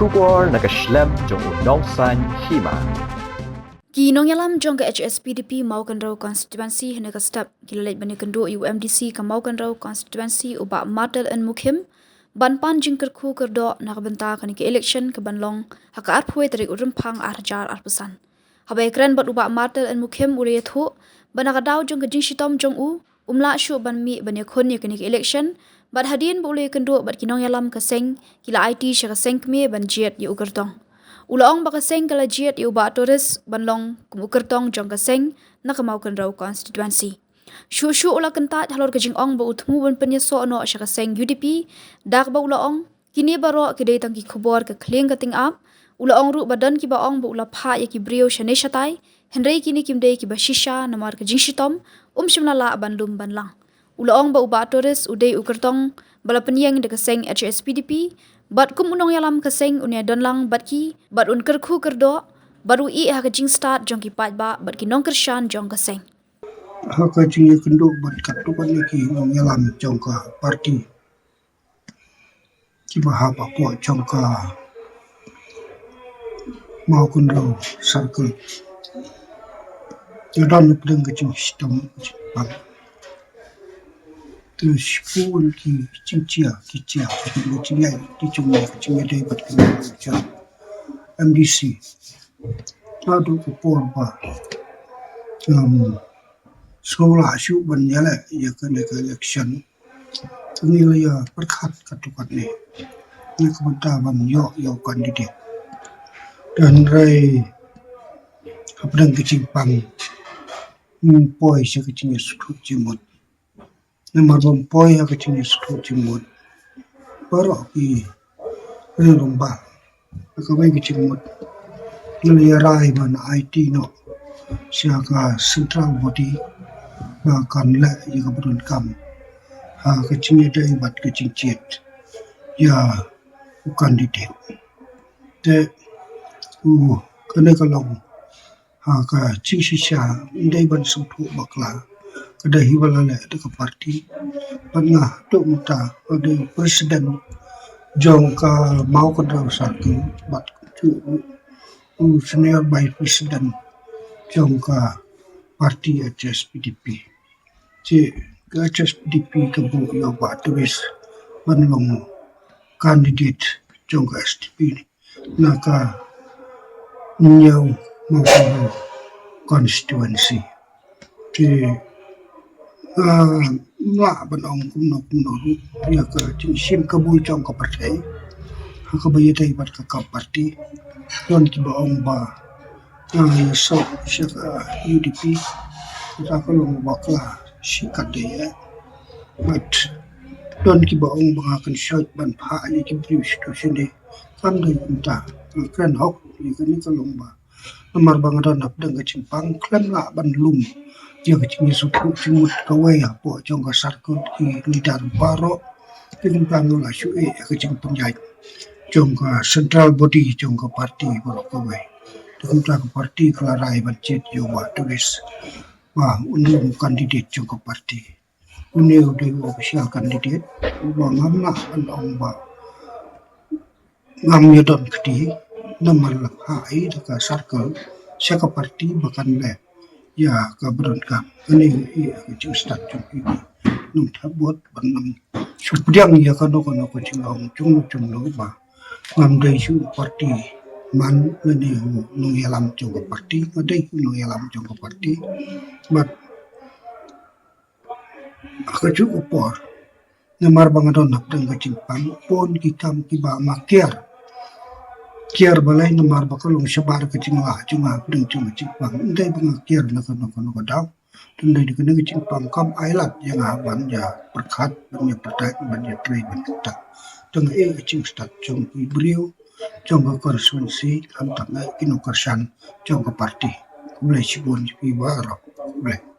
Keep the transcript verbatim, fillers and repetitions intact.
Khubor na ka shlem jong u Nongsaiñ Hima. Ki nongïalam jong ka H S P D P Mawkynrew Constituency hynne ka step ki la leit ban ïakynduh ïa u M D C ka Mawkynrew Constituency u Bah Martel N Mukhim ban pan jingkyrkhu kyrdoh na ka bynta kane ka election ka ban long ha ka arphew tarik u Rymphang ar hajar arphew san. Haba ïakren bad u Bah Martel N Mukhim u la ïathuh ba na ka daw jong ka jingshitom jong u um lah shuh ban mih ban ïakhun ïa kane ka election bad hadien ba u la ïakynduh bad ki nongïalam ka seng ki la aiti sha ka seng kmie ban jied ïa u kyrtong. U la ong ba ka seng ka la jied ïa u Bah Tourist ban long kum u kyrtong jong ka seng na ka Mawkynrew Constituency. Shuh shuh u la kyntait halor ka jingong ba u thmu ban pynïasoh noh sha ka seng U D P da kaba u la ong kine baroh ki dei tang ki khubor ka khlieng ka tyngab. U la ong ruh ba don kiba ong ba u la phah ïa ki briew shane shatai, hynrei kine kim dei kiba shisha namar ka jingshitom um shym la lah ban lum ban lang. U la ong ba u Bah Tourist u dei u kyrtong ba la pynïeng da ka seng H S P D P bad kum u nongïalam ka seng un ïadon lang bad ki bad un kyrkhu kyrdoh bad u ïeh ha ka jingstad jong ki paidbah bad ki nongkyrshan jong ka seng. Ha ka jingïakynduh bad katto katne ki nongïalam jong ka party kiba hap hapoh jong ka Mawkynrew Circle, la don na pdeng ka jingshitom jingpang. Te shibun ki jingjia ki jia ki jingïaid ki jingïaid ki jingïaid bad ki jingïaid M D C. Naduh ka por ba, um, sngewlah shuh ban ïaleh ïa kane ka election, ngi la ïa pyrkhat katto katne na ka bynta ban ïoh ïa u candidate. Hynrei hapdeng ka jingpang, ngim poi sha ka jingïasukhlud jingmut. Namar bym poi ha ka jingïasukhlud jingmut, baroh ki ri rangbah ha kawei ka jingmut ngi la ïa rai ban aiti noh sha ka central body ba kan leh ïa kaba donkam ha ka jingïadei bad ka jingjied ïa u candidate. Te u kane ka long ha ka jingshisha, ym dei ban sngewthuh bakla, ka dei hi ba la leh da ka party. Bad nga haduh mynta nga dei president jong ka Mawkynrew Circle bad u, u senior vice president jong ka party H S P D P. Te ka H S P D P ka buh ïa u Bah Tourist ban long candidate jong ka S D P na ka Hynñiewmawkynrew constituency. Te, ah, ym lah ban ong kumno kumno ruh ïa ka jingshim kabu jong ka pyrthei ha kaba ïadei bad ka kam party. Don kiba ong ba, ah, ïasoh sha ka U D P, kata ka long bakla shikatdei eh. Bad don kiba ong ba nga kynshoit ban phah ïa ki briew shatu shane. Kam dei kumta, nga kren hok ïa kane ka long ba namar ba nga don hapdeng ka jingpang, khlem lah ban lum ïa ka jingïasukhlud jingmut kawei hapoh jong ka circle, ki leader baroh. Te kumta nga la shu ïeh ïa ka jingpynïaid jong ka central body jong ka party baroh kawei. Te kumta ka party ka la rai ban jied ïa u Bah Tourist ba un long candidate jong ka party. Une u dei u official candidate uba ngam lah ban ong ba ngam ïadon kti, namar la phah i da ka circle sha ka party ba kan leh ïa kaba donkam. Kane hi ka jingstad jong ki nongthep vote ban ym shu pdiang ïa kano kano ka jingong jong no jong no ba ngam dei shuh u party man lane u nongïalam jong ka party, nga dei u nongïalam jong ka party. Bad ha kajuh ka por, namar ba nga don hapdeng ka jingpang, bun ki kam kiba nga kiar. Kiar balei? Namar ba ka long shabar ka jinglah jong nga hapdeng jong ka jingpang. Ym dei ba nga kiar na kano kano ka daw. Te ym dei na kane ka jingpang kam ailad ïa nga ban ïa pyrkhat, ban ïa pyrthai, ban ïa trei, ban kata. Te nga ïeh ka jingstad jong ki briew jong ka constituency, khamtam eh ki nongkyrshan jong ka party. Khublei shibun ïa phi baroh. Khublei.